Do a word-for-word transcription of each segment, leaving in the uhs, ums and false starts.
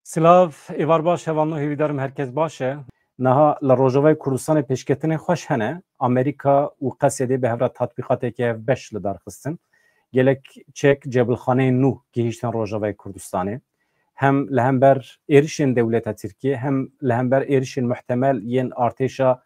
Silav, êvar baş, hevalno, hêvîdarim herkes baş e. Niha li Rojavayê Kurdistanê pêşketinên xweş hene. Amerîka û Qesedê bi hev re tatbîqateke hevbeş li dar xistin. Gelek çek cebilxaneyên nû gihîştin Rojavayê Kurdistanê. Hem li hember êrişên dewleta Tirkiyê, hem li hember êrişên muhtemel yên artêşa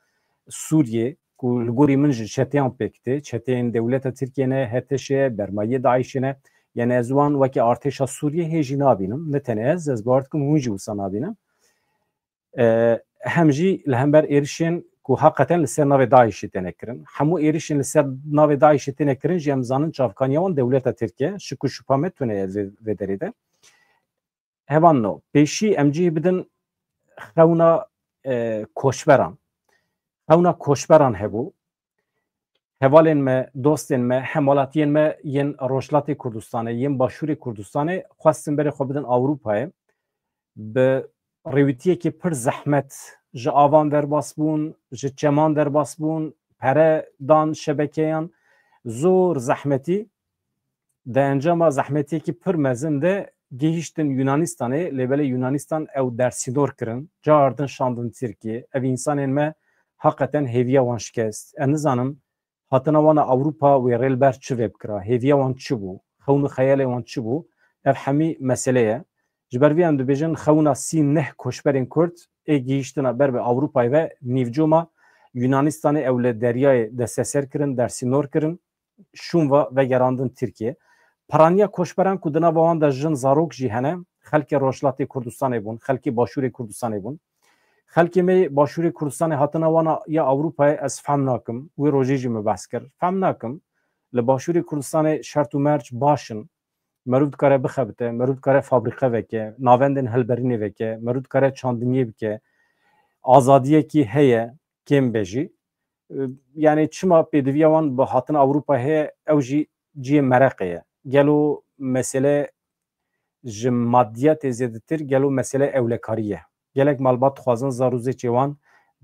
Sûriyê, ku li gorî min ji çeteyan pêk tê, çeteyên dewleta Tirkiyê ne, HTŞ'ê, bermayiyê DAIŞ'ê ne. Yani ez wan weke artêşa Sûriyê hê jî nabînim. Ne tenê ez, ez bawer dikim hûn jî wisa nabînin. E, hem jî li hember êrişên ku heqeten li ser navê DAIŞ'ê têne kirin. Hemû êrişên li ser navê DAIŞ'ê têne kirin jî em zanin çavkaniya wan dewleta Tirkiye. Şik û şupa me tune ye vê, vê derê de. Hevalno, pêşî em cihê bidin xewna, e, koçberan. Xewna koçberan hebû. Hevalên me, dostên me, hemwelatiyên me yên Rojhilatê Kurdistanê, yên Başûrê Kurdistanê xwestin berê xwe bidin Ewropayê. Bi rêwîtiyekî pir zehmet ji avan derbas bûn, ji çeman derbas bûn, pere dan şebekeyan, zor zehmetî. Di encama zehmetiyekî pir mezin de gihîştin Yunanistanê, lê belê Yunanistan ew dersîdor kirin, cardin şandin Tirkiyê. Ev însanên me heqeten hêviya wan şikest. Ez nizanim hatina wan a Ewropa wê rê li ber çi vê bikira, hêviya wan çi bû, xewn û xeyalê wan çi bû, ev hemî mesele ye. Ji ber vê em dibêjin xewna sî neh koçberên Kurd ê gihîştina ber bi Ewropayê ve nîvcoma Yunanistanê ew li deryayê desteser kirin, dersînor kirin, şûn ve vegerandin Tirkiye. Piraniya koçberan ku di nava wan de jin zarok jî hene, xelkê Rojhilatê Kurdistanê bûn, xelkê Başûrê Kurdistanê bûn. Xelkê me yê Başûrê Kurdistanê hatina wan a ya Ewropayê ez fehm nakim. Wê rojê jî min behs kir. Fehm nakim. Li Başûrê Kurdistanê şert û merc baş in. Meriv dikare bixebite, meriv dikare fabrîqe veke, navendên hilberînê veke, meriv dikare çandiniyê bike. Azadiyekî heye, kêm be jî. E, yani çima pêdiviya wan bi hatina Ewropa heye, ew jî cihê mereqê ye. Gelo mesele ji madiyetê zêdetir, gelo mesele ewlekarî ye? Gelek malbat dixwazin zar û zêçê wan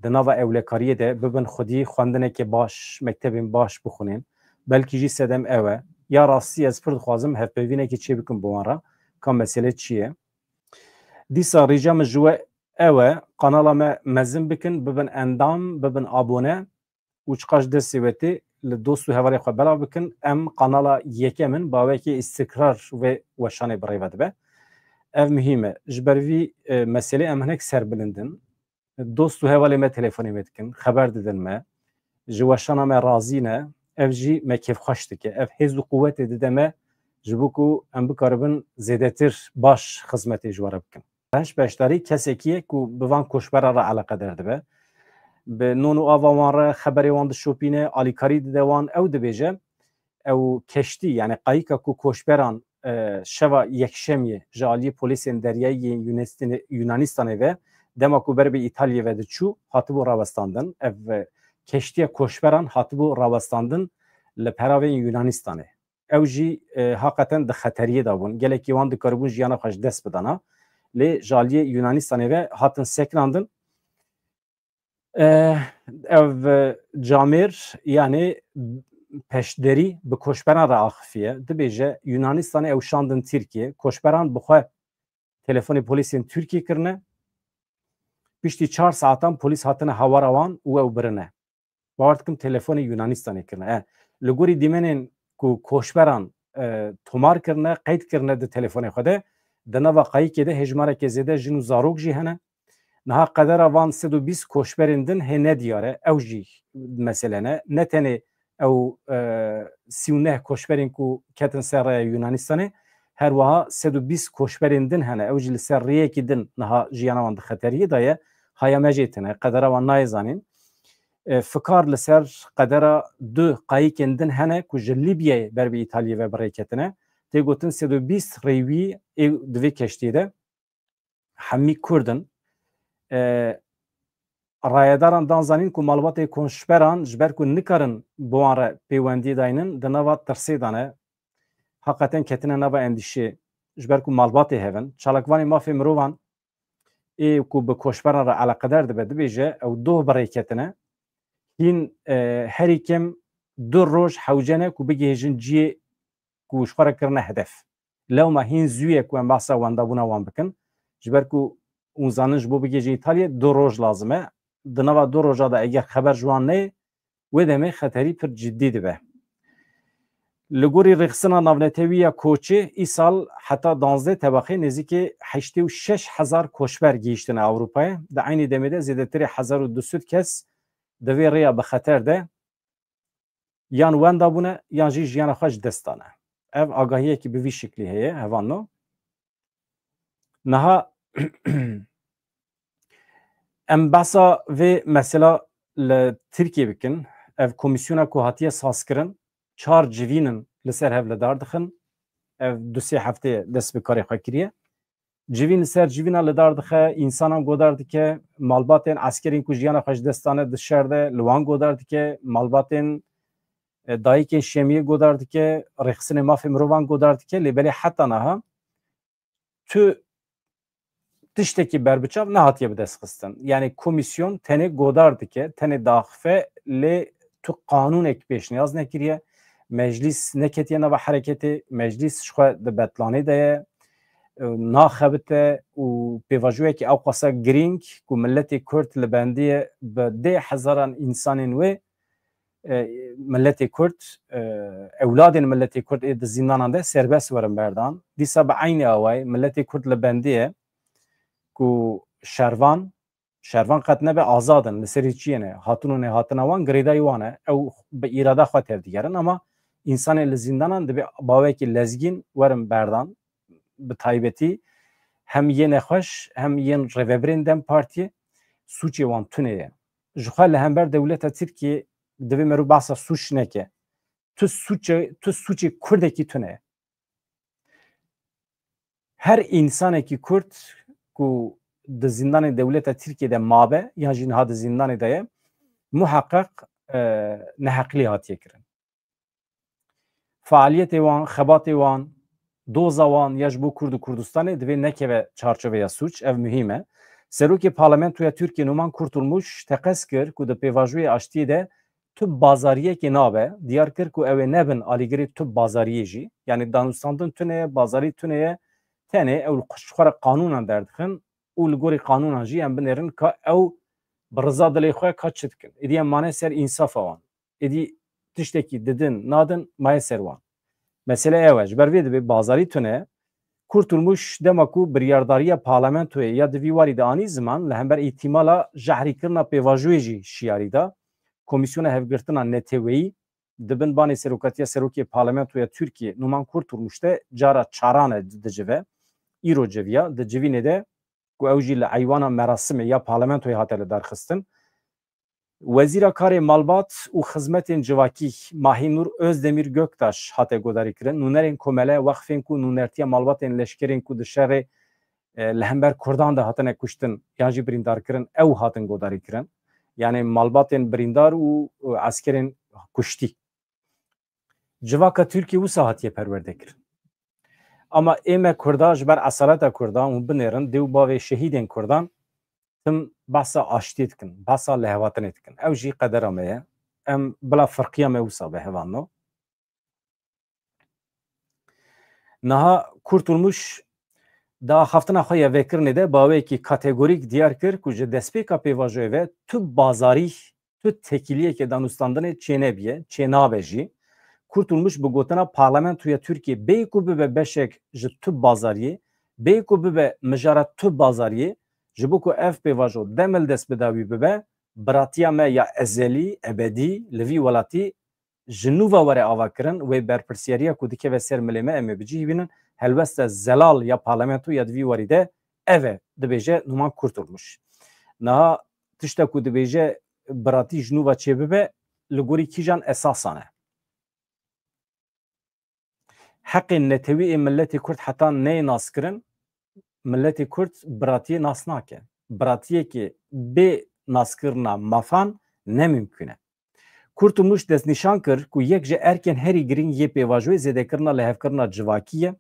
di nava ewlekariyê de bibin xwedî xwendineke baş, mektebên baş bixwînin. Belkî jî sedem ew e. Ya rastî ez pir dixwazim hevpeyvînekê çêbikim bi wan re, ka mesele çi ye. Dîsa rîca min ji we ew e, kanala me mezin bikin, bibin endam, bibin abone û çiqas destê we tê li dost û hevalê xwe belav bikin. Em kanala yekem in, bi awekê îstikrar vê weşanê bi rê ve dibe. Ev muhîm e. Ji ber vî, e, meselê em hinek serbilind in. Dost û hevalê me telefonê me dikin, xeber didin me. Ji weşana me razî ne. Ev jî me kêfxweş dike. Ev hêz û quwetê dide me ji bo ku em bikaribin zêdetir baş xizmetê ji we re bikin. Beş beşdarî kesekî ye ku bi van koçbera re eleqedar dibe. Bi non û ava wan re xeberê wan dişopîne, alîkarî dide wan. Ew dibêje, ew keştî, yani qayika ku koçberan, e, şeva yekşemiyê ji aliyê polîsên deryayî yên Yunistine-, Yunanistanê ve, dema ku ber bi Îtalyê ve diçû, hatibû rawestandin. Ev, e, keştiya koçberan hatibû rawestandin li peravên Yunanistanê. Ew jî, e, haqeten di xeteriyê de bûn. Gelekî wan dikaribûn jiyana xwe ji dest bidana. Lê ji aliyê Yunanistanê ve hatin sekinandin. E, ev, e, camêr, yani peşderî bi koçberan re axifiye. Dibêje, Yunanistanê ew şandin Tirkiye. Koçberan bi xwe telefonê polîsên Tirkiye kirine. Piştî çar saetan polîs hatine hawara wan û ew birine. Bawer dikim telefonê Yunanistanê kirine. E, li gorî dîmenên ku koçberan, e, tomar kirine, qeyd kirine di telefonê xwe de, di nava qayikê de hejmareke zêde jin û zarok jî hene. Niha qedera van sed û bîst koçberên din hê nediyar e. Ew jî mesele ne. Ne tenê ew, e, sî û neh koçberên ku ketin ser rêya Yunanistanê, her wiha sed û bîst koçberên din hene. Ew jî li ser rêyekî din niha jiyana wan di xeteriyê de ye. Haya me jê tune, qedera wan nayê zanîn. E, fikar li ser qedera du qayikên din hene ku ji Lîbyayê ber bi Îtalyê ve bi rê ketine. Tê gotin sed û bîst rêwî ê di vê keştiyê de hemî Kurd in. E, rayedaran dan zanîn ku malbatê koçberan ji ber ku nikarin bi wan re pêwendiyê daynin, di nava tirsê de ne. Heqeten ketine nava endîşê, ji ber ku malbatê hev in. Çalakvanê mafê mirovan ê ku bi koçberan re eleqedar dibe, dibêje, ew doh bi rê ketine. Hîn, e, herî kêm du roj hewce ne ku bigihêjin cihê ku ji xwe re kirine hedef. Lewma hîn zû ye ku em behsa wendabûna wan bikin. Ji ber ku hûn zanin ji bo bigihêjin Îtalyê du roj lazim e. Di nava du roja de eger xeber ji wan neyê, wê demê xeterî pir cidî dibe. Li gorî rêxistina navnetewî ya koçê, îsal heta danzdeh tebaxê nêzîkî heştê û şeş hezar koçber gihîştine Ewropayê. Di eynî demê de zêdetirê hezar û du sed kes di vê rêya bi xeter de yan wenda bûne yan jî jiyana xwe ji dest dane. Ev agahiyekî bi vî şiklî heye, hevalno. Niha em behsa vê mesela li Tirkiyê bikin. Ev komîsyona ku hatiye sazkirin, çar civîn in li ser hev li dar dixin. Ev du sê hefteyê dest bi karê xwe kiriye. Civîn li ser civîna li dar dixe, însanan godar dike, malbatên eskerên ku jiyana xwe ji dest dane di şer de, li wan godar dike, malbatên, e, dayikên şemiyê godar dike, rêxistinê mafê mirovan godar dike, lê belê heta niha tu tiştekî berbiçav nehatiye bidestxistin. Yanî komîsyon tenê godar dike, tenê daxife, lê tu qanûnek pêşniyaz nekiriye. Meclîs neketiye nava hereketê, meclîs ji xwe di betlanê de ye, e, naxebite û pêvajoyekî ewqasa girîng ku miletê Kurd li bendî ye bi dê hezaran însanên wê, e, miletê Kurd, e, ewladên miletê Kurd ê di zîndanan de serbest werin berdan. Dîsa bi eynî awayî miletê Kurd li bendî ye ku şervan, şervan qet nebe azad in, li serî çiyê ne, hatin û nêhatina wan girêdayî wan e. Ew bi îrada xwe tevdigerin, ama însanên li zîndanan dibê bawekî lezgîn werin berdan. Bi taybetî hem yê nexweş hem yên rêvebirên DEM Partiyê sûcê wan tune ye. Ji xwe li hember dewleta Tirkiyê divê meriv behsa sûc neke. Tu sûcê, tu sûcê Kurdekî tune ye. Her însanekî Kurd ku di zîndanê dewleta Tirkiyê de mabe yan jî niha di zîndanê de ye, muheqeq, e, neheqlî hatiye kirin. Faaliyetê wan, xebatê wan, doza wan ya ji bo Kurd û Kurdistanê divê nekeve çarçoveya sûc, ev muhîm e. Serokê Parlamentoya Tirkiyê Numan Kurtulmuş teqez kir ku di pêvajoyê aştiyê de tub bazariyekê nabe, diyar kir ku ew ê nebin alîgirê tub bazariyê jî. Yanî danûstandin tune ye, bazarî tune ye, tenê ew ji xwe re qanûnan derdixin û li gorî qanûnan jî em binêrin ka ew bi riza dilê xwe ka çi dikin. Êdî em mane ser însafa wan. Êdî tiştekî didin, nadin, maye ser wan. Mesele ew e, ji ber vê dibê bazarî tune. Kurtulmuş dema ku biryardariya parlamentoyê ya di vî warî de anî ziman, li hember îhtîmala jehrîkirina pêvajoyê jî şiyarî da. Komîsyona Hevgirtina Neteweyî di bin banê serokatiya serokê parlamentoya Tirkiyê Numan Kurtulmuş de cara çaran e dicive. Îro civiya, di civînê de ku ew jî li eywana merasimê ya parlamentoyê hate lidarxistin. Wezîra Karê Malbat û Xizmetên Civakî Mahînûr Özdemir Göktaş hate godarîkirin. Nûnerên komele, wexfên ku nûnertiya malbatên leşkerên ku di şerê, e, li hember Kurdan de hatine kuştin yan jî birîndarkirin, ew hatin godarîkirin. Yanî malbatên birîndar û, û eskerên kuştî. Civaka Tirkiyê wisa hatiye perwerde kirin. Ama ê me Kurda ji ber esaleta Kurdan hûn binêrin, dê û bavê şehîdên Kurdan tim behsa aştiyê dikin, behsa lihevhatinê dikin. Ew jî qedera me ye. Em bila firqiya me wisa be hevalno. Niha Kurtulmuş di axaftina xwe ya vekirinê de baweyekî kategorîk diyar kir ku ji destpêka pêvajoyê ve tu bazarî, tu tekîliyeke danûstandinê çênebiye, çênabe jî. Kurtulmuş bi gotina Parlamentoya Tirkiyê bêyî ku bibe beşek ji tu bazariyê, bêyî ku bibe mijara tu bazariyê, ji bo ku ev pêvajo demildest bi dawî bibe, biratiya me ya ezelî, ebedî li vî welatî ji nû ve were avakirin, wê berpirsiyariya ku dikeve ser milê me em ê bi cihî bînin, helwesta zelal ya parlamento ya di vî warî de ev e, dibêje Numan Kurtulmuş. Niha tişta ku dibêje biratî ji nû ve çêbibe, li gorî kîjan esasan e? Heqên netewî ê miletê Kurd heta neyê naskirin, miletê Kurd biratiyê nas nake. Biratiyekê bê naskirina mafan ne mimkûn e. Kurtulmuş destnîşan kir ku yek ji erkên herî girîng yê pêvajoyê zêdekirina lihevkirina civakî ye,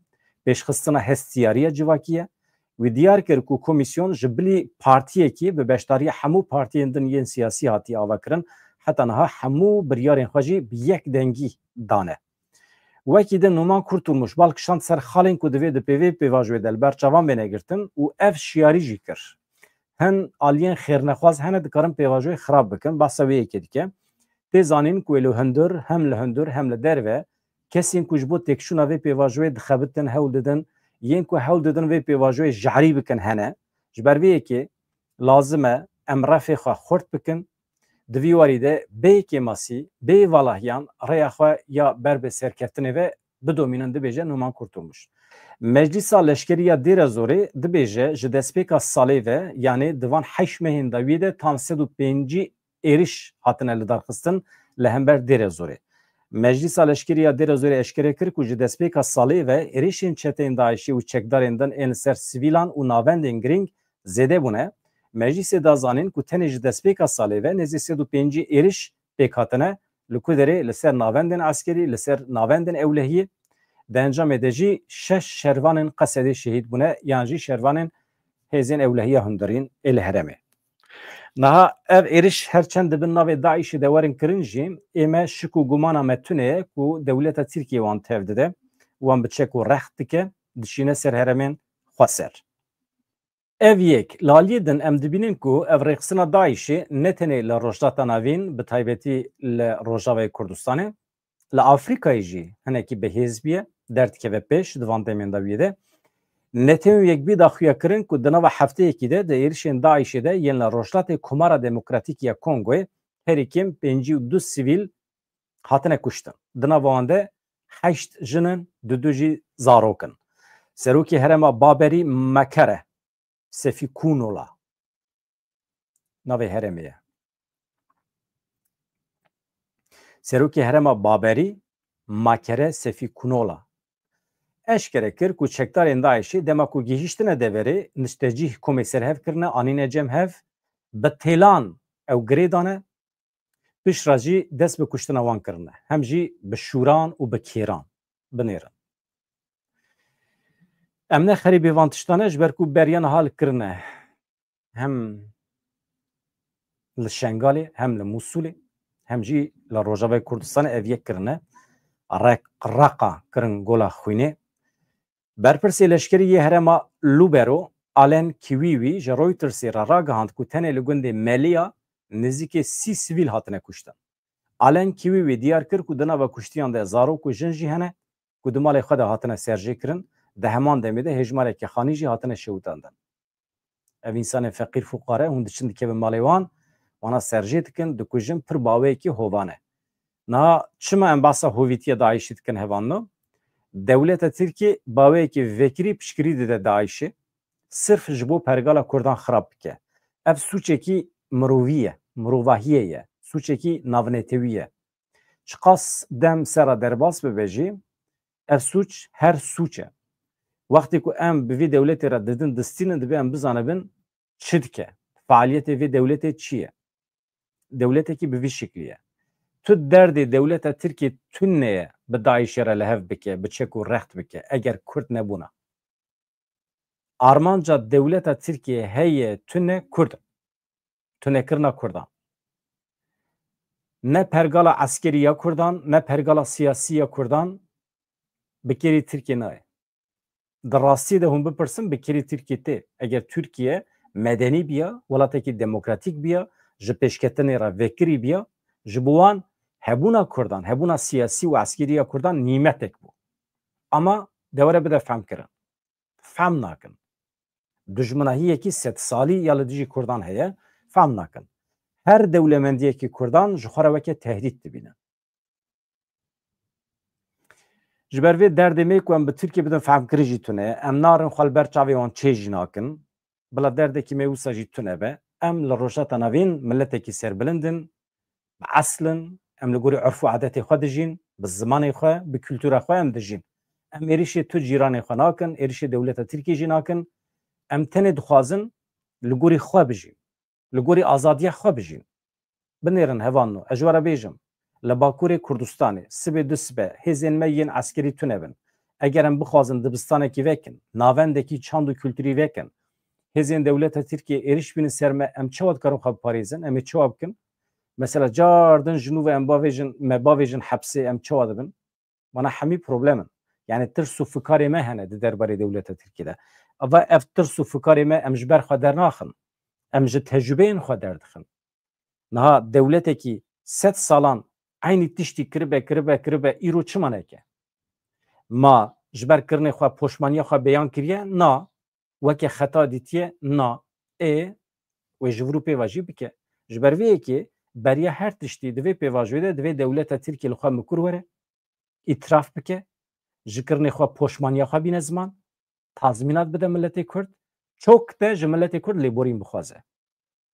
pêşxistina hestiyariya civakî ye. Wî diyar kir ku komîsyon ji bilî partiyekî bi beşdariya hemû partiyên din yên siyasî hatiye avakirin, heta niha hemû biryarên xwe jî bi yek dengî dane. Wekî din Numan Kurtulmuş bal kişand ser xalên ku divê di pêvê pêvajoyê de li ber çavan bêne girtin û ev şiyarî jî kir. Hin aliyên xêrnexwaz hene dikarin pêvajoyê xirab bikin. Behsa wê yekê dike. Tê zanîn ku ê li hundir, hem li hundir, hem li derve kesên ku ji bo têkçûna vê pêvajoyê dixebitin, hewl didin, yên ku hewl didin vê pêvajoyê jehrî bikin hene. Ji ber vê yekê lazim e em refê xwe xurt bikin. Di vî warî de bê kêmasî, bê valahiyan rêya xwe ya ber bi serkeftinê ve bidomînin, dibêje Numan Kurtulmuş. Meclîsa Leşkerî ya Dêrezorê dibêje ji destpêka salê ve, yanê di van heşt mehên dawiyê de tam sed û pêncî êriş hatine lidarxistin li hember Dêrezorê. Meclîsa Leşkerî ya Dêrezorê eşkere kir ku ji destpêka salê ve êrişên çeteyên DAIŞê û çekdarên din ên li ser sivîlan û navendên girîng zêde bûne. Meclîsê da zanîn ku tenê ji destpêka salê ve nêzî sed û pêncî êriş pêk hatine, li ku derê li ser navendên eskerî, li ser navendên ewlehiyê. Di encamê de jî şeş şervanên Qesedê şehîd bûne, yan jî şervanên hêzên ewlehiya hundirîn ê li herêmê. Niha ev êriş her çend di bin navê DAIŞê de werin kirin jî, ê me şik û gumana me tune ye ku dewleta Tirkiyê wan tev dide, wan bi çek û rext dike, dişîne ser herêmên xweser. Ev yek. Li aliyê din em dibînin ku ev rêxistina DAIŞê ne tenê li Rojhilata Navîn, bi taybetî li Rojavayê Kurdistanê, li Afrîkayê jî hinekî bi hêz bûye, derdikeve pêş di van demên dawiyê de. Netew û Yekbûyî da xuya kirin ku di nava hefteyekî de di êrişên DAIŞê de yên li Rojhilatê Komara Demokratîk ya Kongoyê herî kêm pêncî û du sivîl hatine kuştin. Di nava wan de heşt jin in, dudu jî zarok in. Serokê herêma Baberî Makere Sefîkunola navê herêmê ye. Serokê herêma Baberî Makere Sefîkunola eşkere kir ku çekdarên DAIŞê dema ku gihîştine deverê, niştecîh komê serhev kirine, anîne cem hev, bi têlan ew girê dane, pişt re jî dest bi kuştina wan kirine. Hem jî bi şûran û bi kêran. Binêrin. Em ne xerîbê van tiştan e, ji ber ku beriya niha li kirine. Hem li Şengalê, hem li Mûsulê, hem jî li Rojavayê Kurdistanê ev yek kirine. Req-, reqa kirin gola xwînê. Berpirsê leşkerî yê herêma Lubero, Alen Kiwîwî, ji Reutersê re ragihand ku tenê li gundê Meliya nêzîkê sî sivîl hatine kuştin. Alen Kiwîwî diyar kir ku di nava kuştiyan de zarok û jin jî hene ku di malê xwe de hatine serjêkirin, di heman demê de hêjmareke xanî jî hatine şewitandin. Ev însanên feqîr fuqare hûn diçin dikevin malê wan, wana serjê dikin, dikujin, pir baweyekî hovan e. Niha çima em behsa hovîtiya DAIŞê dikin hevalno? Dewleta Tirkiyê baweyekî vekirî piştgirî dide DAIŞê, sirf ji bo pergala Kurdan xirab bike. Ev sûçekî mirovî ye, mirovahiyê ye, sûçekî navnetewî ye. Çiqas dem ser re derbas bibe jî, ev sûç her sûç e. Wextê ku em bi vî dewletê re didin, distînin, divê em bizanibin çi dike, faaliyetê vê dewletê çi ye. Dewletekî bi vî şiklî ye. Tu derdê dewleta Tirkiyê tune ye bi DAIŞê re li hev bike, bi çek û rext bike, eger Kurd nebûna. Armanca dewleta Tirkiyê heye tune Kurd. Tunekirina Kurdan. Ne pergala eskerî ya Kurdan, ne pergala siyasî ya Kurdan bi kêrî Tirkiyê nayê. Di rastiyê de hûn bipirsin, bi kêrî Tirkiyê tê. Eger Tirkiye medenî biya, welatekî demokratîk biya, ji pêşketinê re vekirî biya, ji bo wan hebûna Kurdan, hebûna siyasî û eskerî ya Kurdan nîmetek bû. Ama de were bide fehmkirin. Fehm nakin. Dijminahiyekî sedsalî ya li dijî Kurdan heye, fehm nakin. Her dewlemendiyekî Kurdan ji xwe re weke tehdît dibîne. Ji ber vê derdê me ku em bi Tirkiyê bidin fehmkirin jî tune ye. Em narin xwe li ber çavê wan çê jî nakin. Bila derdekî me wisa jî tune be. Em li Rojhilata Navîn miletekî serbilind in, bi esil in, em li gorî urf û adetê xwe dijîn, bi zimanê xwe, bi kultura xwe em dijîn. Em êrişê tu cîranê xwe nakin, êrişê dewleta Tirkiyê jî nakin. Em tenê dixwazin li gorî xwe bijîn, li gorî azadiya xwe bijîn. Binêrin hevalno, ez ji we re bêjim, li Bakurê Kurdistanê sibê du sibe hêzên me yên eskerî tune bin. Eger em bixwazin dibistanekî vekin, navendekî çand û kulturî vekin, hêzên dewleta Tirkiyê êriş bînin ser me, em çawa dikarin xwe biparêzin? Em ê çawa bikin? Mesela cardin ji nû ve em bavêjin, me bavêjin hepsê, em çawa dibin? Vana hemî problem in. Yani tirs û fikarê me hene di derbarê dewleta Tirkî de. Ava ev tirs û fikarê me em ji ber xwe dernaxin. Em ji tecrubeyên xwe derdixin. Niha dewletekî sed salan eynî tiştî kiribe, kiribe, kiribe, îro çima neke? Ma ji ber kirinê xwe poşmaniya xwe beyan kiriye? Na. Weke xeta dîtiye? Na. Ê, wê ji vir û pêva jî bike. Ji ber vê yekê beriya her tiştî di vê pêvajoyê de divê dewleta Tirkî li xwe mikur were, îtiraf bike, ji kirinê xwe poşmaniya xwe bîne ziman, tazmînat bide miletê Kurd, çok de ji miletê Kurd lêborîn bixwaze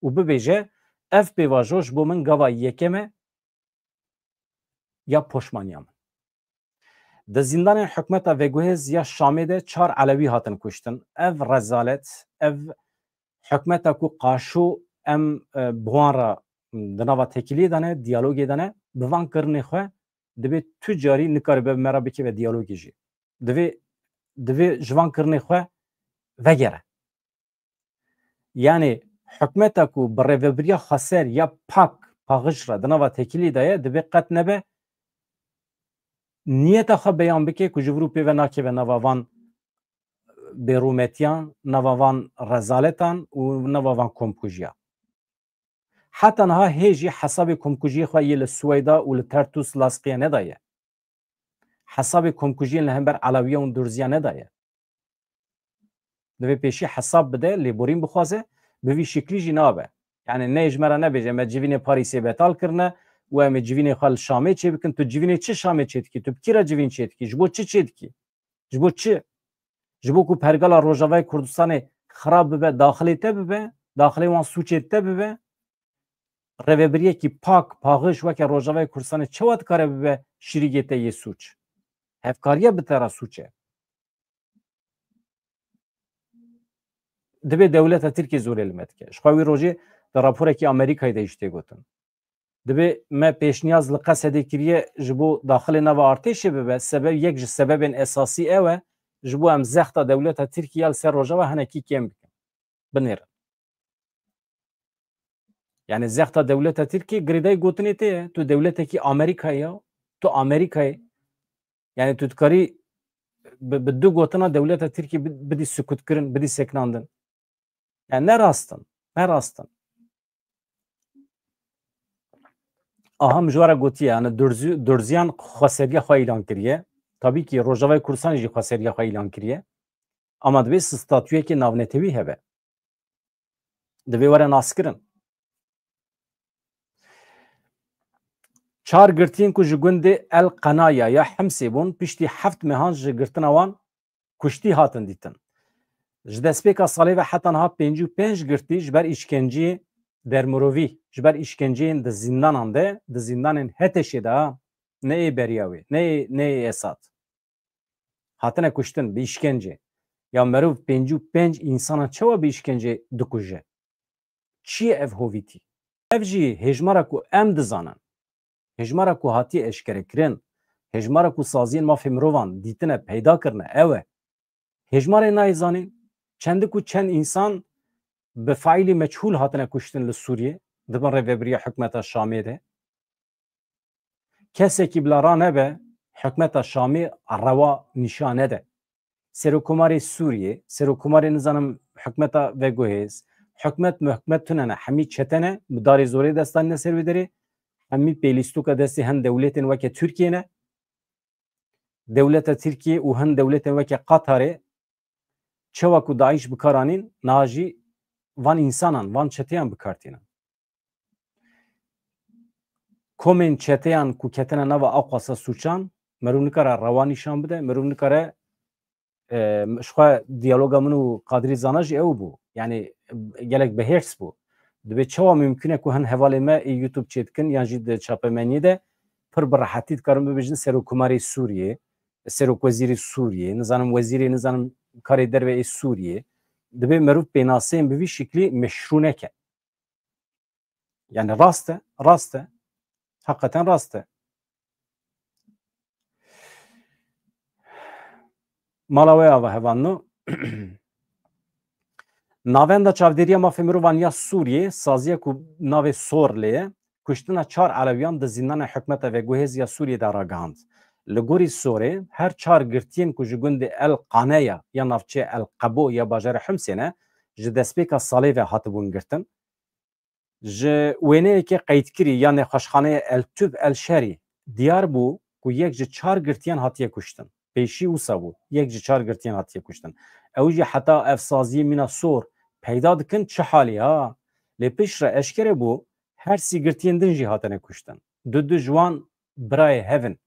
û bibêje, ev pêvajo ji bo min gava yekem e ya poşmaniya min. Di zîndanên hikûmeta veguhêz ya Şamê de çar Elewî hatin kuştin. Ev rezalet, ev hikûmeta ku qaşo em, e, bi wan re di nava têkiliyê de ne, diyalogê de ne, bi van kirinê xwe dibê tu carî nikaribe bi me re bikeve diyalogê jî. Divê, divê ji van kirinê xwe vegere. Yani hikûmeta ku bi rêvebiriya xweser ya pak, paxij re di nava têkilî de ye, divê qet nebe niyeta xwe beyan bike ku ji vir û pê ve nakeve nava van bêrûmetiyan, nava van rezaletan û nava van komkujiya. Heta niha hê jî hesabê komkujiyê xwe yê li Swêda û li Tertûs Lasqiye nedaye. Hesabê komkujiyên li hember Elewiya û Durziya nedaye. Divê pêşî hesab bide, lêborîn bixwaze, bi vî şiklî jî nabe. Yani ne ji me re nebêje, me civînê Parîsê betal kirine û em ê civînê xwe li Şamê çêbikin. Tu civînê çi Şamê çêdikî? Tu bi kî re civîn çêdikî? Ji bo çi çêdikî? Ji bo çi? Ji bo ku pergala Rojavayê Kurdistanê xirab bibe, daxilê te bibe, daxilê wan sûcê te bibe, rêvebiriyekî pak, paxij weke Rojavayê Kurdistanê çawa dikare bibe şirîgê te yê sûc? Hevkariya bi te re sûc e. Divê dewleta Tirkiyê zorê li me dike. Ji xwe wî rojê di raporekî Amerîkayê de jî tê gotin. Divê me pêşniyaz li Qesedê kiriye ji bo daxilê nava artêşê bibe, sebeb yek ji sebebên esasî ew e, ji bo em zexta dewleta Tirkî ya li ser Rojava hinekî kêm bikin, binêrin. Yani zexta dewleta Tirkî girêdayî gotinê te ye, tu dewletekî Amerîkayê ya, tu Amerîkayê. Yani tu dikarî bi, bi du gotina dewleta Tirkî bi-, bidî sukutkirin, bidî seknandin. Yani ne rast in, ne rast in. Aha, min ji we re gotiye, yani Durzi-, Durziyan xweseriya xwe îlan kiriye. Tabî kî Rojavayê Kurdistanê jî xweseriya xwe îlan kiriye. Ama divê statuyekê navnetewî hebe. Divê were naskirin. Çar girtiyên ku ji gundê El Qenaya ya Himsê bûn, piştî heft mehan ji girtina wan kuştî hatin dîtin. Ji destpêka salê ve heta niha pêncî û pênc girtî ji ber îşkenceyê dermirovî, ji ber îşkenceyên di zîndanan de, di zîndanên Heteşê de, ha, ne ê beriya wê, ne ê, ne ê Esad. Hatine kuştin bi îşkence. Ya meriv pêncî û pênc însana çawa bi îşkence dikuje? Çi ye ev hovîtî? Ev jî hêjmara ku em dizanin, hêjmara ku hatiye eşkerekirin, hêjmara ku saziyên mafê mirovan dîtine, peyda kirine, ew e. Hêjmarê nayê zanîn, çendik û çend însan bi faîlî meçhûl hatine kuştin li Sûriyê, di bin rêvebiriya hikûmeta Şamê de. Kesekî bila ranebe, hikûmeta Şamê rewa nîşan nede. Serokkomarê Sûriyê, serokkomarê nizanim hikûmeta veguhêz, hikûmet muhkûmet tune ne, hemî çete ne, bi darê zorê destanîne ser wê derê, hemî pêlîstoka destê hin dewletên weke Tirkiye ne, dewleta Tirkiye û hin dewletên weke Qatarê, çawa ku DAIŞ bi kar anîn, niha jî van însanan, van çeteyan bi kar tînin. Komên çeteyan ku ketine nava aqwasa sûçan, meriv nikare rewa nîşan bide, meriv nikare, e, ji xwe diyaloga min û Qadrî Zana jî ew bû. Yani, e, gelek bi hêrs bû. Dibê çawa mimkun e ku hin hevalê me ê YouTube çêdikin yan jî di çapemeniyê de pir bi rehetî dikarin bibêjin serokkomarê Sûriyê, serokwezîrê Sûriyê, nizanim wezîrê, nizanim karê derve ê Sûriyê. Dibê meriv pênaseyên bi vî şiklî meşrû neke. Yani rast e, rast e. Heqeten rast e. Mala we ava hevanno. Navenda Çavdêriya Mafê Mirovan ya Sûriyê, saziya ku navê SOHR lê ye, kuştina çar Elewiyan di zîndanê hikûmeta veguhêz ya Sûriyê de ragihand. Li gorî Sorê her çar girtiyên ku ji gundê El Qaneya ya navçeya El Qebo ya bajarê Himsê ne, ji destpêka salê ve hatibûn girtin. Ji wêneyeke qeydkirî ya nexweşxaneya El Tub El Şerî diyar bû ku yek ji çar girtiyan hatiye kuştin. Pêşî wisa bû, yek ji çar girtiyan hatiye kuştin. Ew jî heta ev saziyê mîna sor peyda dikin çi halî ha? Lê piştre eşkere bû, her sî girtiyên din jî hatine kuştin. Du du ji wan birayê hev in.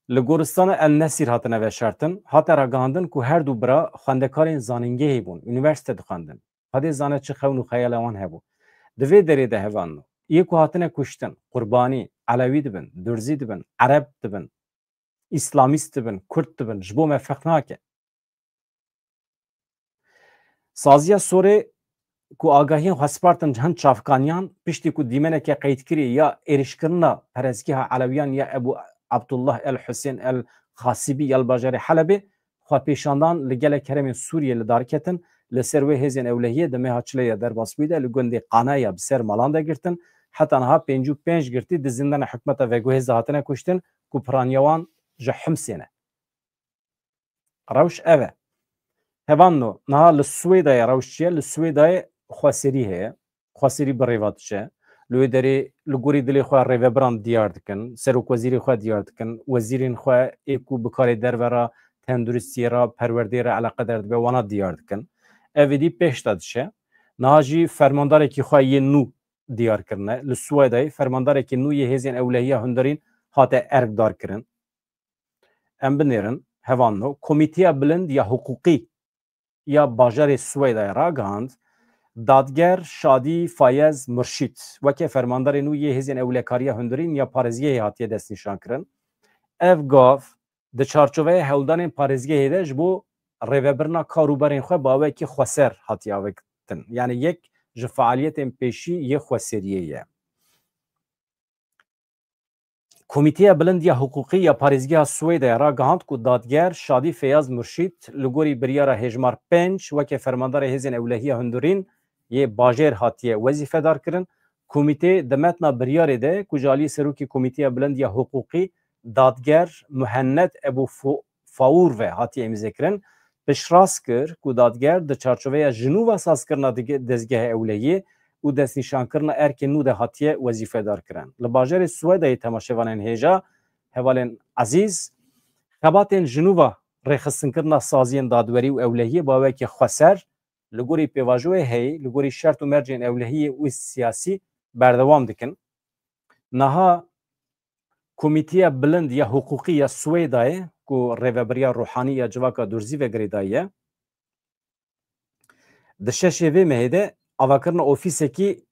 Li goristana El Nesîr hatine veşartin, hate ragihandin ku her du bira xwendekarên zanîngehê bûn, unîversîte dixwendin. Xwedê zane çi xewn û xeyala wan hebû. Di vê derê de hevalno, yê ku hatine kuştin, qurbanî, elewî dibin, durzî dibin, ereb dibin, îslamîst dibin, kurd dibin, ji bo me ferq nake. Saziya Sorê ku agahiyên xwe spartin hin çavkaniyan, piştî ku dîmeneke qeydkirî ya êrişkirina perestgeha Elewiyan ya Ebû Abdullah El Husên El Xasibî ya li bajarê Helebê xwepêşandan li gelek herêmên Sûriyê li dar ketin, li ser wê hêzên ewlehiyê di meha çilê ya derbas bûyî de li gundê Qanaya bi ser malan de girtin. Heta niha pêncî û pênc girtî di zîndana hikûmeta veguhêz de hatine kuştin ku piraniya wan ji Himsê ne. Rewş ev e. Hevalno, niha li Swêdayê rewş çi ye? Li Swêdayê xweserî heye. Xweserî bi rêva diçe. Li wê derê li gorî dilê xwe rêvebiran diyar dikin. Serokwezîrê xwe diyar dikin. Wezîrên xwe ê ku bi karê derve re, tenduristiyê re, perwerdeyê re eleqedar dibe, wana diyar dikin. Ev êdî pêş de diçe. Niha jî fermandarekî xwe yê nû diyar kirine. Li Swêdayê fermandarekî nû yê hêzên ewlehiya hundirîn hate erkdar kirin. Em binêrin, hevalno, Komîteya Bilind ya Hiqûqî ya bajarê Swêdayê ragihand, dadger Şadî Fayez Murşîd weke fermandarê nû yê hêzên ewlekariya hundirîn ya parêzgehê hatiye destnîşankirin. Ev gav di çarçoveya hewldanên parêzgehê de ji bo rêvebirina kar û berên xwe bi awekî xweser hatiye avêtin. Yanî yek ji fealiyetên pêşî yê xweseriyê ye. Komîteya Bilind ya Hiqûqî ya Parêzgeha Swêdayê ragihand ku dadger Şadî Feyaz Murşîd li gorî biryara hêjmar pênc weke fermandarê hêzên ewlehiya hundirîn yê bajêr hatiye wezîfedar kirin. Komîtê di metna biryarê de ku ji aliyê serokê Komîteya Bilind ya Hiqûqî dadger Muhennet Ebû Fu-, Faûr ve hatiye îmzekirin, piştrast kir ku dadger di çarçoveya jinûva sazkirina dige-, dezgeha ewlehiyê û destnîşankirina erkên nû de hatiye wezîfedar kirin. Li bajarê Swêdayê temaşevanên hêja, hevalên ezîz, xebatên jinûva rêxistinkirina saziyên dadwerî û ewlehiyê bi awekî xweser li gorî pêvajoyê heyî, li gorî şert û mercên ewlehiyê û siyasî berdewam dikin. Niha Komîteya Bilind ya Hiqûqî ya Swêdayê ku rêvebiriya ruhanî ya civaka durzî ve girêdayî ye, di şeşê vê mehê de avakirina ofîsekî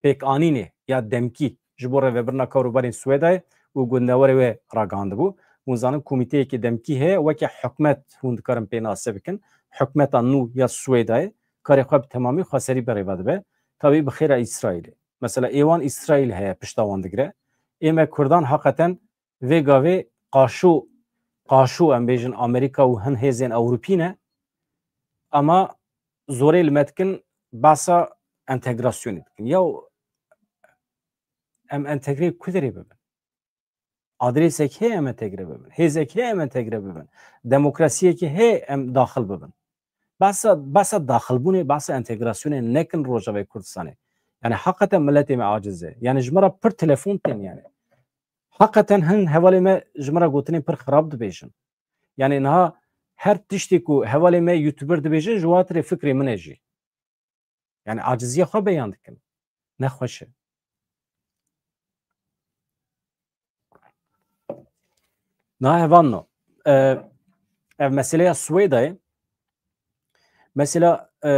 pêkanînê ya demkî ji bo rêvebirina kar û berên Swêdayê û gundewarê wê ragihandibû. Hûn zanin komîteyekî demkî heye, weke hikûmet hûn dikarin pê nase bikin. Hikûmeta nû ya Swêdayê karê xwe bi temamî xweserî berêve dibe. Tabî bi xêra Îsraîlê. Mesela ê wan Îsraîl heye pişta wan digire. Ê me Kurdan heqeten vê gavê qaşo, qaşo em bêjin Amerîka û hin hêzên Ewropî ne. Ama zorê li me dikin behsa entegrasyonê dikin. Ya em entegreyê ku derê bibin? Adrêsek heye em entegre bibin. Hêzek heye em entegre bibin. Demokrasiyekê heye em daxil bibin. Behsa, behsa daxilbûnê, behsa entegrasyonê nekin Rojavayê Kurdistanê. Yani heqeten miletê me aciz e. Yani ji me re pir telefon tên yani. Heqeten hin hevalê me ji me re gotinên pir xirab dibêjin. Yani niha her tiştê ku hevalê me YouTuber dibêjin, ji watirê fikrê min e jî. Yani aciziya xwe beyan dikin. Nexweş e. Na hevanno. E, ev meseleya Swêdayê. Mesela, e,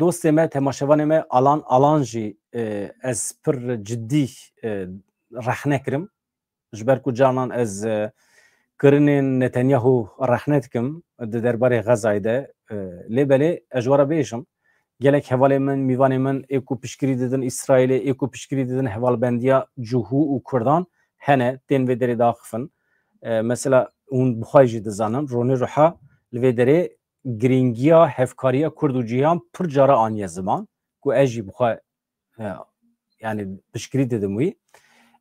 dostê me, temaşevanê me Alan, Alan jî, e, ez pir cidî, e, rexne kirim. Ji ber ku carnan ez, e, kirinên Netanyahu rexne dikim di derbarê Xezayê de, e, lê belê ez ji we re bêjim, gelek hevalê min, mîvanê min ê ku piştgirî didin Îsraîlê, ê ku piştgirî didin hevalbendiya Cihû û Kurdan hene, tên vê derê diaxifin. E, mesela hûn bi xwe jî dizanin, Ronî Ruha li vê derê girîngiya hevkariya Kurd û Cîhan pir cara aniye ziman, ku ez jî bi xwe, e, yani piştgirî didim wî.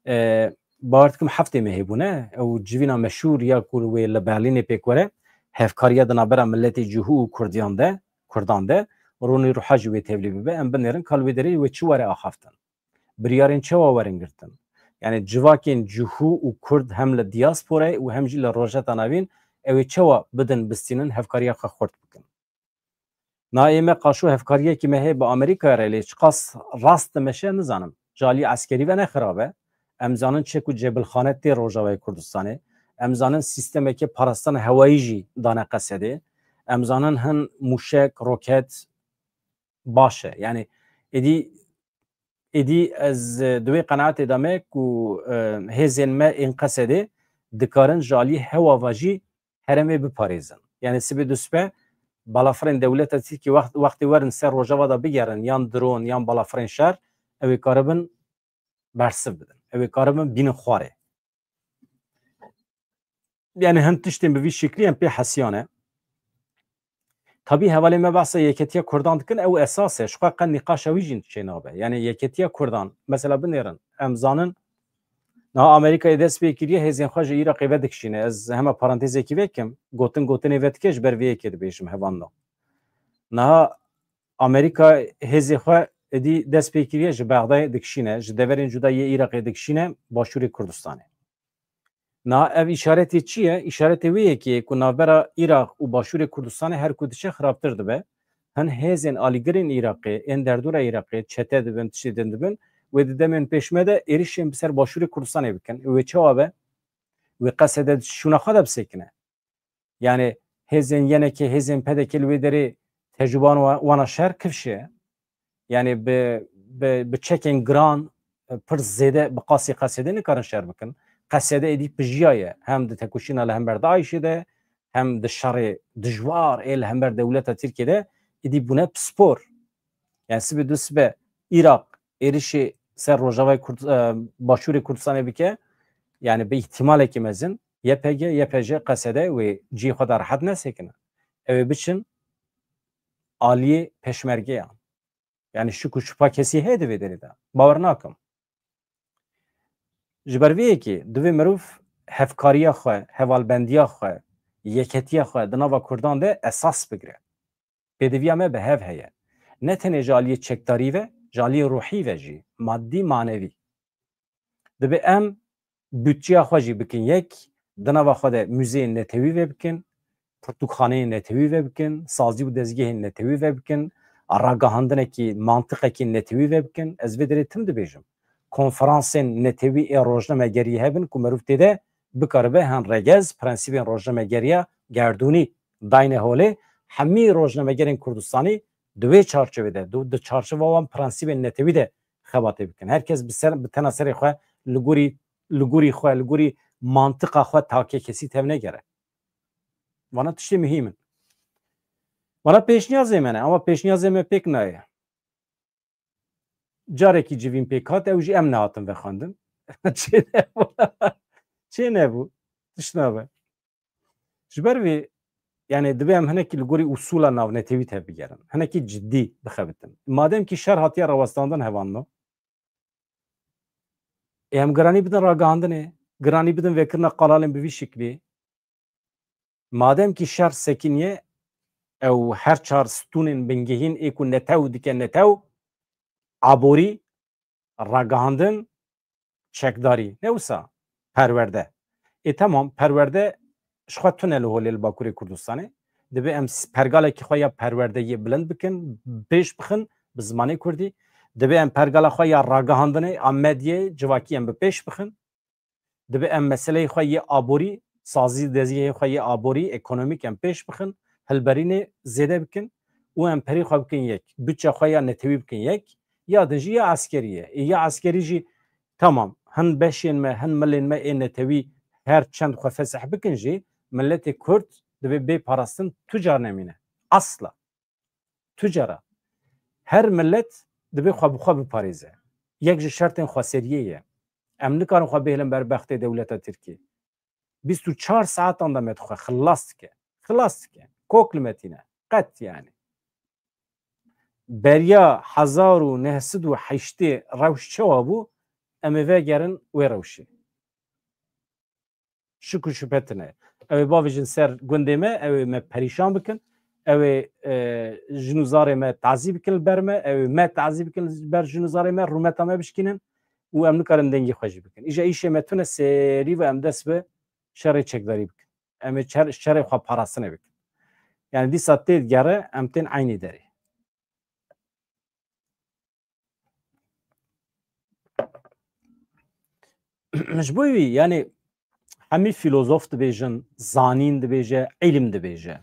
E, Bawer dikim heftê mehê bûne, ew civîna meşhûr ya ku wê li Berlînê pêk were, hevkariya di navbera miletê Cihû û Kurdiyan de, Kurdan de, ronî ruha jî wê tevlî bibe, em binêrin ka li wê derê wê çi were axaftin. Biryarên çawa werin girtin? Yani civakên Cihû û Kurd hem li diasporayê û hem jî li Rojheta Navîn ew ê çawa bidin bistînin, hevkariya xwe xurt bikin. Na ê me qaşo hevkariyekî me heye bi Amerîkayê re, lê çiqas rast dimeşe nizanim. Ji alî eskerî ve ne xirab e. Em zanin çi ku cebilxane tê Rojavayê Kurdistanê. Em zanin sîstemeke parastina hewayî jî dane Qesedê. Em zanin hin mûşek, roket baş e. Yani êdî, êdî ez, e, di wê qenaetê de me ku, e, hêzên me ên Qesedê dikarin ji alî hewa ve jî herêmê biparêzin. Yani sibê dusbe balafirên dewleta Tirkiyê wext, wextê werin ser Rojava de bigerin, yan dron, yan balafirên şer, ew ê karibin bersiv bidin. Ew ê karibin bînin xwarê. Yani hin tiştên bi vî şeklî em pê hesiyan e. Tabî hevalê me behsa yeketiya Kurdan dikin, ew esas e. Ji xwe qe nîqaşa wî jî çênabe. Yani yeketiya Kurdan, mesela binêrin, em zanin, niha Amerîkayê dest pê kiriye, hêzên xwe ji Iraqê vedikişîne. Ez hema parantezekî vekim, gotin gotinê vedike, ji ber vê yekê dibêjim, hevalno. Niha Amerîka hêzê xwe êdî dest pê kiriye, ji Bexdayê dikişîne, ji deverên cuda yê Iraqê dikişîne Başûrê Kurdistanê. Niha ev îşaretê çi ye? Îşaretê wê yekê ye ku navbera Iraq û Başûrê Kurdistanê her ku diçe xirabtir dibe. Hin hêzên alîgirên Iraqê, ên derdora Iraqê, çete dibin, tiştê din dibin, wê di demên pêş me de êrişên bi ser Başûrê Kurdistanê bikin. Wê çawa be? Wê Qesede şûna xwe de bisekine. Yani hêzên Y N K, hêzên P D K li wê derê tecrûban wa-, wana şer kifşe. Yani bi, bi, bi çekên giran, e, pir zêde bi qasî Qesede nikarin şer bikin. Qesede êdî pijiyaye. Hem di tekoşîna li hember DAIŞê de, hem di şerê dijwar ê li hember dewleta Tirkiyê de êdî bûne pispor. Yani sibê du sibe Iraq êrişê ser Rojavayê Kurd-, e, Başûrê Kurdistanê bike, yani bi îhtimalekî mezin Y P G, Y P J, Qesede wê cihê xwe de rehet nesekine. Ew ê biçin aliyê pêşmergeyan. Yani şik û şupa kesî heye di vê derê de. Bawer nakim. Ji ber vê yekê divê mirov hevkariya xwe, hevalbendiya xwe, yeketiya xwe di nava Kurdan de esas bigire. Pêdiviya me bi hev heye. Ne tenê ji aliyê çekdarî ve, ji aliyê ruhî ve jî, madî, manevî. Dibe em budçeya xwe jî bikin yek, di nava xwe de muzeyên netewî ve bikin, pirtûkxaneyên netewî ve bikin, sazî û dezgehên netewî ve bikin, ragihandinekî, mantiqekî netewî ve bikin. Ez vê derê tim dibêjim. Konferansên netewî ê rojnamegeriyê hebin ku meriv tê de bikaribe hen regez prensîbên rojnamegeriya gerdûnî dayne holê, hemî rojnamegerên Kurdistanî di wê çarçovê de, di, di çarçova wan prensîbên netewî de xebatê bikin. Her kes bi ser, bi tena serê xwe li gorî, li gorî xwe, li gorî mantiqa xwe takekesî tevnegere. Vana tiştê muhîm in. Vana pêşniyazê me ne, ama pêşniyazê me pêk nayê. Carekî civîn pêk hat, ew jî em nehatin vexwendin. Çê nebû. Çê nebû. Tişt nabe. Ji ber vê, yani divê em hinekî li gorî usûla navnetewî tevbigerin. Hinekî cidî bixebitin. Madem kî şer hatiye rawestandin hevalno, ê em giranî bidin ragihandinê, giranî bidin vekirina qalalên bi vî şiklî. Madem kî şer sekiniye, ew her çar stûnên bingehîn ê ku netew dike netew, aborî, ragihandin, çekdarî. Ne wisa? Perwerde. Ê temam, perwerde ji xwe tune li holê li Bakurê Kurdistanê. Divê em s-, pergalekî xwe ya perwerdeyê bilind bikin, pêş bixin bi zimanê kurdî. Divê em pergala xwe ya ragihandinê a medyayê civakî em bi pêş bixin. Divê em meseleyê xwe yê aborî, sazî dezgehê xwe yê aborî, ekonomîk em pêş bixin, hilberînê zêde bikin û em perê xwe bikin yek. Budça xwe ya netewî bikin yek, ya din jî ya eskerî ye. Ê ya eskerî jî, tamam, hin beşên me, hin milên me ê netewî her çend xwe fesih bikin jî, miletê Kurd divê bê parastin tu car nemîne. Asla. Tu cara. Her milet divê xwe bi xwe biparêze. Yek ji şertên xweseriyê ye. Em nikarin xwe bihêlin ber bextê dewleta Tirkiyê. Bîst û çar saetan de me dixwe xilas dike. Xilas dike. Kok li me tîne. Qet yani. Beriya hezar û neh sed û heştê rewş çawa bû? em ê vegerin wê rewşê. Şik û şüphe tune. Ew ê bavêjin ser gundê me, ew ê me perîşan bikin, ew ê, e, jin û zarê me tazî bikin li ber me, ew ê me tazî bikin li ber jin û zarê me, rûmeta me bişkînin û em nikarin dengê xwe jî bikin. Îja îşê me tune serî ve em dest bi şerê çekdarî bikin. Em ê çer-, şerê xwe parastinê bikin. Yani dîsa tê digere, em tên eynî derê. Ji bo wî, yani hemî filozof dibêjin, zanîn dibêje, îlim dibêje.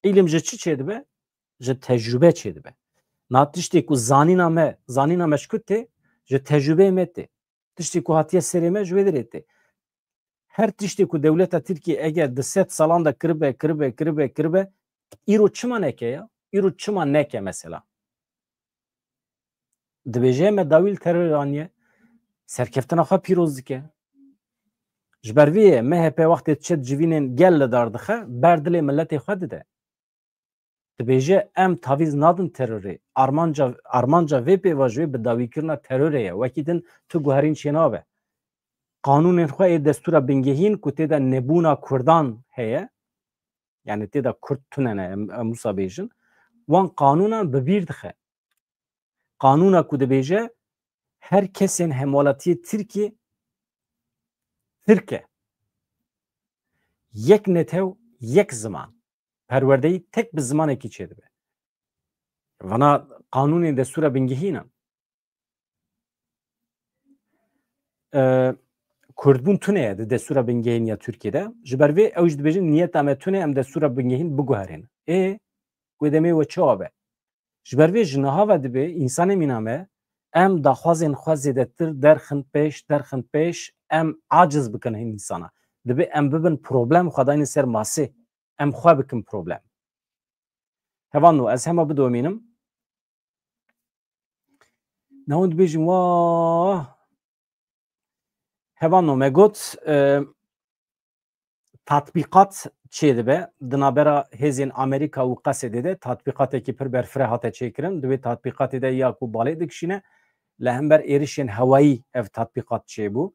Îlim ji çi çêdibe? Ji tecrube çêdibe. Na tiştê ku zanîna me, zanîna me ji ku tê? Ji tecrubeyê me tê. Tiştê ku hatiye serê me ji wê derê tê. Her tiştê ku dewleta Tirkiyê eger di sed salan de kiribe, kiribe, kiribe, kiribe, îro çima neke ya? Îro çima neke mesela? Dibêje me dawî li terorê aniye. Serkeftina xwe pîroz dike. Ji ber vê ye M H P wextê diçe di civînên gel li dar dixe, ber dilê miletê xwe dide. Dibêje em tavîz nadin terorê. Armanca, armanca vê pêvajoyê bi dawîkirina terorê ye. Wekî din tu guherîn çênabe. Qanûnên xwe ê destûra bingehîn ku tê de nebûna Kurdan heye, yani tê de Kurd tune ne, em, em wisa bêjin, wan qanûnan bi bîr dixe. Qanûna ku dibêje her kesên hemwelatiyê Tirkiyê Tirk e. Yek netew, yek ziman. Perwerdeyî tek bi zimanekî çêdibe. Vana qanûnên destûra bingehîn in. E, Kurdbûn tune ye di destûra bingehîn ya Tirkiyê de. Ji ber vê ew jî dibêjin niyeta me tune, em destûra bingehîn biguherînin. Ê, wê demê we çawa be? Ji ber vê ji niha ve dibe însanê mîna me, em daxwazên xwe zêdetir derxin pêş, derxin pêş, em aciz bikin hin însana. Dibe em bibin problem, xwe daynin ser masê. Em xwe bikin problem. Hevalno, ez hema bidomînim. Ne hûn dibêjin, wah! Hevalno, me got, e, tatbîqat çêdibe. Di navbera hêzên Amerîka û Qesedê de tatbîqatekî pir berfireh hate çêkirin. Di wê tatbîqatê de ya ku balê dikişîne, li hember êrişên hewayî ev tatbîqat çêbû.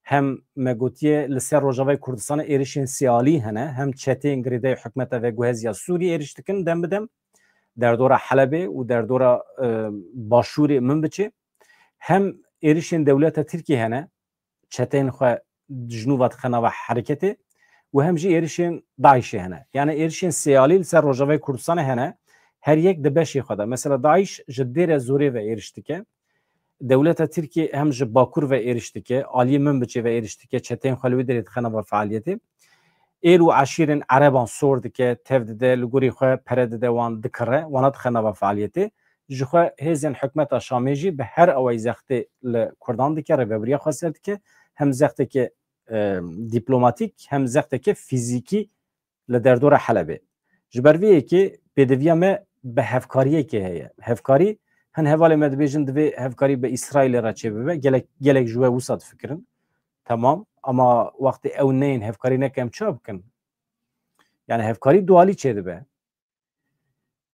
Hem me gotiye li ser Rojavayê Kurdistanê êrişên sêalî hene, hem çeteyên girêdayî hikûmeta veguhezî ya Sûriyê êriş dikin dem bi dem. Derdora Helebê û derdora, e, Başûrê Minbiçê. Hem êrişên dewleta Tirkiyê hene, çeteyên xwe ji nû ve dixe nava hereketê û hem jî êrişên DAIŞê hene. Yani êrişên sêalî li ser Rojavayê Kurdistanê hene, her yek di beşê xwe de. Mesela DAIŞ ji Dêre Zorê ve êriş dike. Dewleta Tirkiyê hem ji Bakur ve êriş dike, aliyê Minbiçê ve êriş dike, çeteyên xwe li wê derê dixe nava fealiyetê. Êl û eşîrên Ereban sor dike, tev dide, li gorî xwe pere dide wan, dikire, wana dixe nava fealiyetê. Ji xwe hêzên hikûmeta Şamê jî bi her awayî zextê li Kurdan dike, rêvebiriya xwe ser dike, hem zexteke, e, dîplomatîk, hem zexteke fîzîkî li derdora Helebê. Ji ber vê yekê pêdiviya me bi hevkariyekê heye. Hevkarî, hin hevalê me dibêjin divê hevkarî bi Îsraîlê re çêbibe. Gelek, gelek ji we wisa difikirin. Temam. Ama wextê ew neyên hevkarî neke em çawa bikin? Yani hevkarî dualî çêdibe.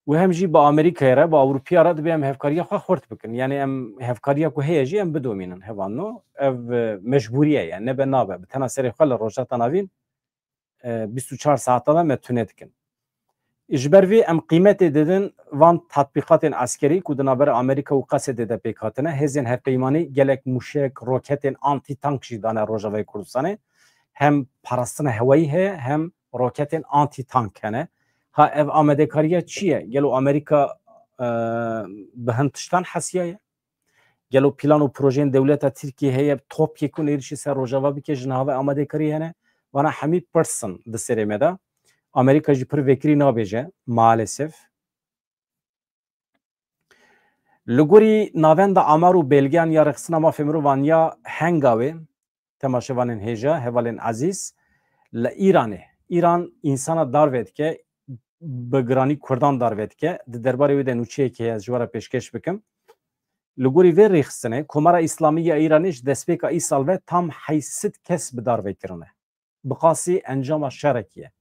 Û hem jî bi Amerîkayê re, bi Ewropiya re dibe em hevkariya xwe xurt bikin. Yani em hevkariya ku heye jî em bidomînin hevalno. Ev, e, mecbûrî ye, yani nebe nabe. Bi tena serê xwe li Rojhilata Navîn, e, bîst û çar saeta de me tune dikin. Ji ber vê em qîmetê didin van tatbîqatên eskerî ku di navbera Amerîka û Qesedê de pêk hatine. Hêzên hevpeymanî gelek mûşek, roketên antîtank jî dane Rojavayê Kurdistanê. Hem parastina hewayî heye, hem roketên antîtank hene. Ha, ev amadekariya çi ye? Gelo Amerîka, e, bi hin tiştan hesiyaye? Gelo plan û projeyên dewleta Tirkiyê heye, topyekûn êrişî ser Rojava bike, ji niha ve amadekarî hene? Vana hemî pirs in di serê me de. Amerîka jî pir vekirî nabêje, maalesef. Li gorî navenda amar û belgeyan ya rêxistina mafê mirovan ya Hengawê, temaşevanên hêja, hevalên ezîz, li Îranê, Îran însana darve dike, bi giranî Kurdan darve dike. Di derbarê wê de nûçeyekê heye, ez ji we re pêşkêş bikim. Li gorî vê rêxistinê, Komara Îslamî ya Îranê ji destpêka îsal ve tam heyşt sed kes bi darve kirine. Bi qasî encama şerekî ye.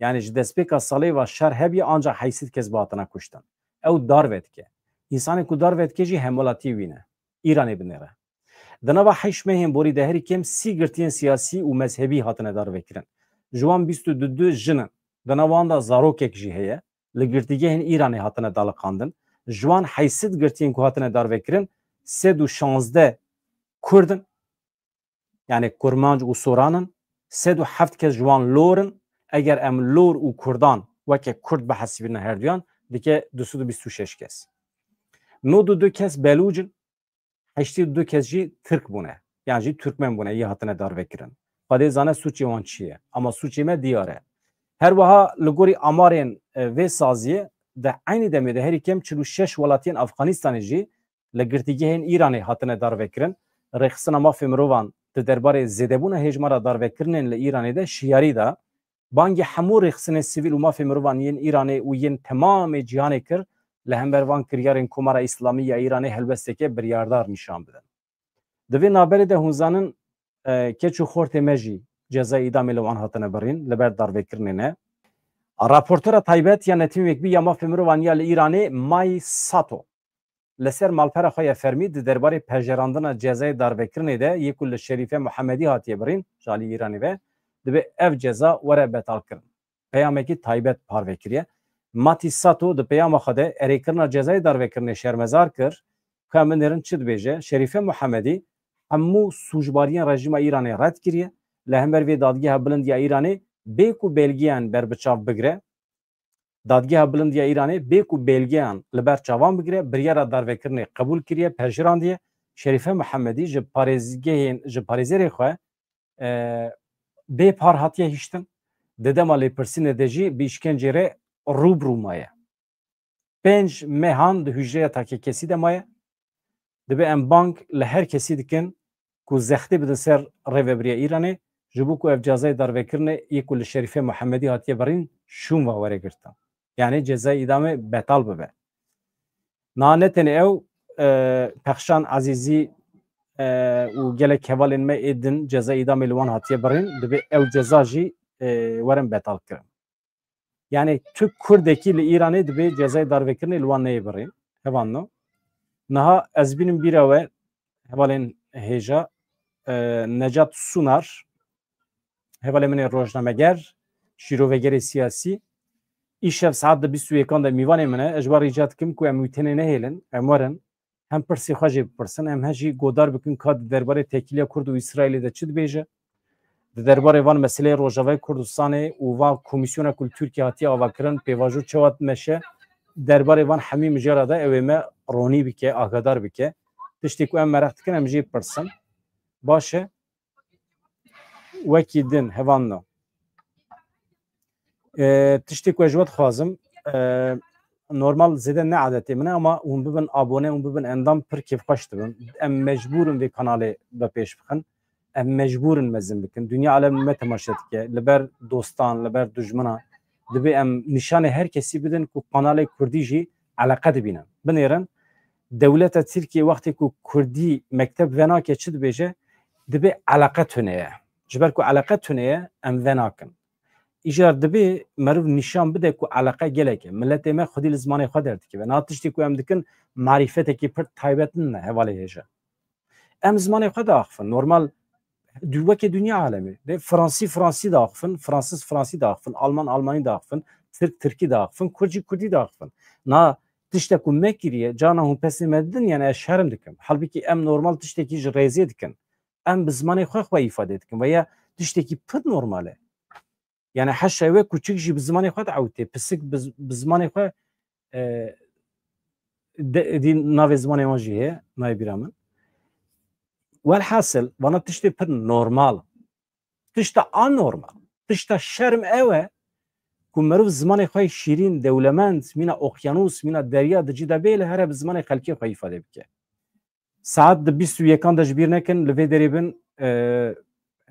Yani ji destpêka salê ve şer hebiye, ancak heyşt sed kes bi hatine kuştin. Ew darve dike. Însanê ku darve dike jî hemwelatiyê wî ne. Îranê binêre. Di nava heşt mehên borî de herî kêm sî girtiyên siyasî û mezhebî hatine darvekirin. Ji wan bîst û du jin in. Di nav wan de zarokek jî heye. Li girtîgehên Îranê hatine daliqandin. Ji wan heyşt sed girtiyên ku hatine darvekirin, sed û şazdeh Kurd in. Yani Kurmanc û Soran in. Sed û heft kes ji wan Lor in. Eger em Lor û Kurdan weke Kurd bihesibînin herduyan, dike du sed û bîst û şeş kes. Nod û du kes Belûc in. Heştê û du kes jî Tirk bûne. Yan jî Türkmen bûne, yê hatine darvekirin. Xwedê zane sûcê wan çi ye. Ama sûcê me diyar e. Her wiha li gorî amarên, e, vê saziyê, di eynî demê de herî kêm çil û şeş welatiyên Afganistanê jî li girtîgehên Îranê hatine darvekirin. Rêxistina mafê mirovan di derbarê zêdebûna hêjmara darvekirinên li Îranê de şiyarî da. Bangê hemû rêxistinên sivîl û mafê mirovan yên Îranê û yên temamê cîhanê kir, li hember van kiryarên Komara Îslamî ya Îranê helwesteke biryardar nîşan bidin. Di vê navberê de hûn zanin, e, keç û xortê me jî cezayê îdamê li wan hatine birîn, li ber darvekirinê ne. Raportera taybet ya Netewên Yekbûyî ya Mafê Mirovan ya li Îranê, May Sato, li ser malpera xwe ya fermî di derbarê pejerandina cezayê darvekirinê de yê ku li Şerîfe Muhemedî hatiye birîn, ji alî Îranê ve, dibe ev ceza were betalkirin. Peyamekî taybet parve kiriye. Mati Sato di peyama xwe de erêkirina cezayê darvekirinê şermezar kir, ka min nêrin çi dibêje, Şerîfe Muhemedî hemû sûcbariyên rejîma Îranê red kiriye, li hember vê Dadgeha Bilind ya Îranê bê ku belgeyan berbiçav bigire, Dadgeha Bilind ya Îranê bê ku belgeyan li ber çavan bigire, biryara darvekirinê qebûl kiriye, pejirandî ye. Şerîfe Muhemedî ji parêzgehên, ji parêzerê xwe, e, bê par hatiye hiştin. Di dema lêpirsînê de jî bi îşkencê re rû bi rû maye. Pênc mehan di hûcreya takekesî de maye. Dibe em bang li her kesî dikin ku zextê bidin ser rêvebiriya Îranê, ji bo ku ev cezayê darvekirinê yê ku li Şerîfe Muhemedî hatiye birîn, şûn ve were girtin. Yani cezayê îdamê betal bibe. Niha ne tenê ew, e, Pexşan Ezîzî, e, û gelek hevalên me ê din cezayê îdamê li wan hatiye birîn, dibe ew ceza jî, e, werin betal kirin. Yani tu Kurdekî li Îranê dibê cezayê darvekirinê li wan neyê birîn. Hevalno. Niha ez bînim bîra we, hevalên hêja, e, Necat Sunar, hevalê min ê rojnameger, şîrovegerê siyasî, îşev saet di bîst û yekan de mîvanê min e. Ez ji wan rîca dikim ku em wî tenê nehêlin, em werin, hem pirsê xwe jê bipirsin, em he jî godar bikin ka di derbarê têkiliya Kurd û Îsraîlê de çi dibêje. Di derbarê van meseleyê Rojavayê Kurdistanê û van komîsyona ku li Tirkiye hatiye avakirin, pêvajo çawa dimeşe, derbarê van hemî mijara de ew ê me ronî bike, agadar bike. Tiştê ku em meraq dikin, em jê bipirsin. Baş e. Wekî din, hevalno. E, tiştê ku ez ji we dixwazim, e, normal zêde ne adetê min e, ama hûn bibin abone, hûn bibin endam, pir kêfxweş dibim. Em mecbûr in vê kanalê bi pêş bixin. Em mecbûr in mezin bikin. Dinya alem me temaşe dike. Li ber dostan, li ber dijminan. Dibe em nîşanê her kesî bidin ku kanalê Kurdî jî eleqe dibînin. Binêrin, dewleta Tirkiyê wextê ku Kurdî mekteb venake çi dibêje, dibe eleqe tune ye. Ji ber ku eleqe tune ye, em venakin. Îcar dibe meriv nîşan bide ku eleqe gelek e. Miletê me xwedî li zimanê xwe derdikeve. Niha tiştê ku em dikin, marîfetekî pir taybet nine, hevalê hêja. Em zimanê xwe diaxifin. Normal, du-, weke dinya alemê. Dê Fransî, Fransî diaxifin, Fransiz, Fransî diaxifin, Alman, Almanî diaxifin, Tirk, Tirkî diaxifin, Kurd jî Kurdî diaxifin. Na tiştek ku me kiriye, carna hûn pesê me didin, yani ez şerm dikim. Halbûkî em normal tiştekî ji rêzê dikin. Em bi zimanê xwe xwe îfade dikin. Veya tiştekî pir normal e. Yani heşa wê, kuçik jî bi zimanê xwe diewtê, pisik bi z-, bi zimanê xwe, e, de, dî navê zimanê wan jî heye, nayê bîra min. Welhasil, vana tiştê pir normal. Tişta anormal, tişta şerm ew e ku meriv zimanê xwe yê şîrîn, dewlemend, mîna okyanûs, mîna derya di cî de bê, li here bi zimanê xelkê xwe îfade bike. Saet di bîst û yekan de ji bîr nekin, li vê derê bin, e,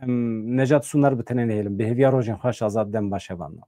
em Necat Sunar bi tenê nehêlin. Bi hêviya rojên xweş, azad, dem baş hevalno.